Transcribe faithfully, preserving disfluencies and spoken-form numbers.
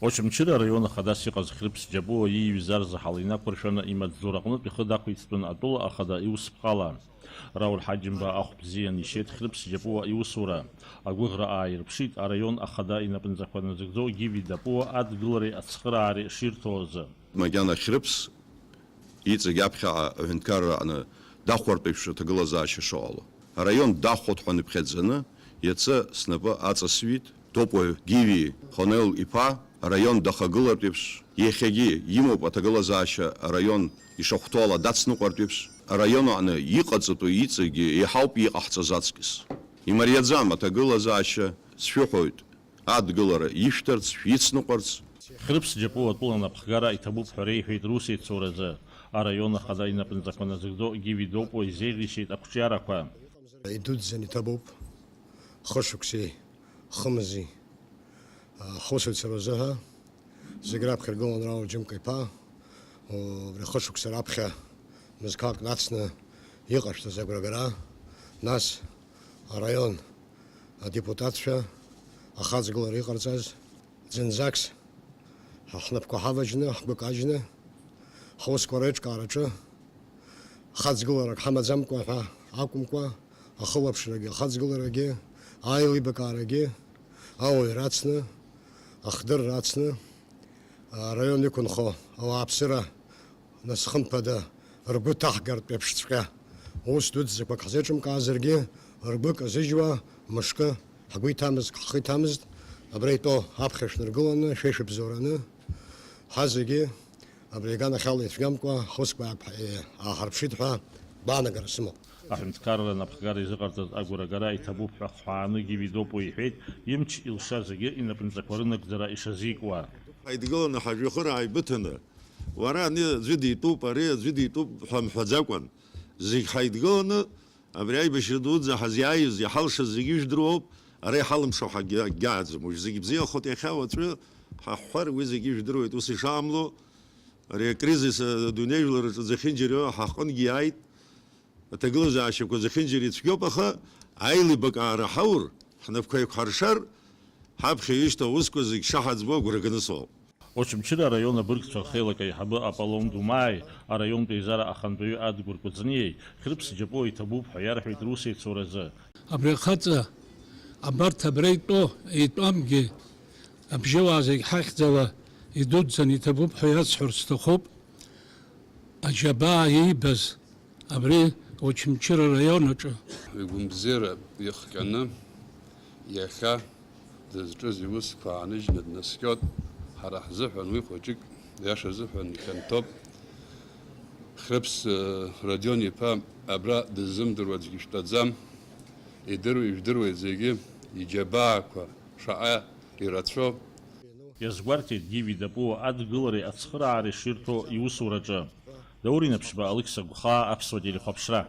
Очамчыра араион ахадас иҟаз Хьрыԥс Џьапуа ииҩыз арзаҳал инақәыршәаны имаҵзура аҟнытә ихы дақәиҵтәын атәыла ахада иусԥҟала. Рауль Ҳаџьымба ахә бзиан ишьеит Хьрыԥс Џьапуа иусура. Агәыӷра ааирԥшит араион ахада инапынҵақәа назыгӡо Гиви Дапуа адгылареи ацхыраареи ширҭо азы. Макьана Хьрыԥс иҵегь аԥхьаҟа аҳәынҭқарра аҟны дахәартә еиԥш аҭагылазаашьа шыҟало. Араион дахәот ҳәа ныԥхьаӡаны, иацы снапы аҵасҩит Топуаҩ Гиви Хонел иԥа, араион дахагылартә еиԥш, иахьагьы имоуп аҭагылазаашьа араион ишахәҭоу ала дацныҟәартә еиԥш, араион аҟны иҟаҵатәу иҵегьы еиҳауп иҟаҳҵаз аҵкыс. Имариаӡам аҭагылазаашьа, сшәыҳәоит, адгылара ишәҭарц, шәицныҟәарц. Хьрыԥс Џьапуа атәыла анапхгара иҭабуп ҳәа реиҳәеит русеицуразы. Араион ахада инапынҵақәа назыгӡо Гиви Дапуа изеиӷьишьеит ақәҿиарақәа. Идуӡӡан иҭабуп, хышықәсеи хымзи, а, ҳусуцәа рзыҳәа. Зегь раԥхьа иргылон Рауль Џьымка-иԥа, убри хышықәса раԥхьа мызқәак нацны иҟашәҵаз агәрагара, нас араион адепутатцәа ахаҵгылара иҟарҵаз, зынӡакс ҳнапқәа ҳаваџьны, ҳгәы кажьны, ҳусқәа реиҿкаараҿы хаҵгыларак ҳамаӡамкәа ҳәа акәымкәа, ахылаԥшрагьы, ахаҵгыларагьы, аилибакаарагьы, ауаҩра ацны, ахдырра ацны, араион иқәынхо ауааԥсыра нас хымԥада ргәы ҭаҳгартә еиԥшҵәҟьа ус дуӡӡақәак ҳзеиҿымкаазаргьы, ргәы казыжьуа мышкы ҳгәы иҭамызт, ҳхы иҭамызт, абра итәоу аԥхьа шәнаргыланы, шәеишәыбзоураны, ҳазегьы абри аганахьала ицәгьамкәа ҳусқәа ааԥ-, ааҳарԥшит ҳәа гәаанагара сымоуп. Аҳәынҭқарра анапхгара изыҟарҵаз агәрагара иҭабуп ҳәа хҳәааны Гиви Дапуа иҳәеит, имч илшаз зегьы инапынҵақәа рынагӡара ишазикуа. Ҳаидгыланы ҳажәҩахыр ааибыҭаны, уара ани аӡәы дитәуп, ари аӡәы дитәуп ҳәа мҳәаӡакәан, зегь ҳаидгыланы абри аибашьра дуӡӡа ҳазиааиз, иҳалшаз зегьы ижәдыруоуп, ара иҳалымшо ҳагьы-, акгьы ааӡом. Уажә зегь бзиахоит, иахьа уаҵәы ҳаҳәҳәар, уи зегьы ижәдыруеит, ус ишаамло, ари акризис адунеи жәлараҿы зехьынџьарио ҳаҟынгьы иааит. Аҭагылазаашьақәа зехьынџьара ицәгьоуп, аха аилибакаара ҳаур, ҳнапқәа еиқәҳаршар, ҳаԥхьа ишьҭоу аусқәа зегь шаҳаӡбо агәра ганы сыҟоуп. Очамчыра араион абыргцәа рхеилак аиҳабы Аполлон Думааи араионтә еизара ахантәаҩы Адгәыр Кәыҵниеи Хьрыԥс Џьапуа иҭабуп ҳәа иарҳәеит русеицуразы. Абри ахаҵа, абарҭ абра итәоу, итәамгьы, абжьыуаа зегь ҳахьӡала идуӡӡан иҭабуп ҳәа иасҳәарц сҭахуп. Аџьабаа иибаз абри Очамчыра раион аҿы. Игәымбзиара ихҟьаны иахьа дызҿыз иусқәа ааныжьны днаскьоит. Ҳара ҳзыҳәан уи хәыҷык, иаша азыҳәан ихьанҭоуп. Хьрыԥс, э, Родион-иԥа абра дыззымдыруа аӡәгьы ишәтәаӡам. Идыруа ижәдыруеит зегьы иџьабаақәа шаҟа ирацәоу. Иазгәарҭеит Гиви Дапуа адгылареи ацхыраареи ширҭо иусураҿы. Даур Инаԥшьба, Алықьса Гәхаа, Аԥсуа телехәаԥшра.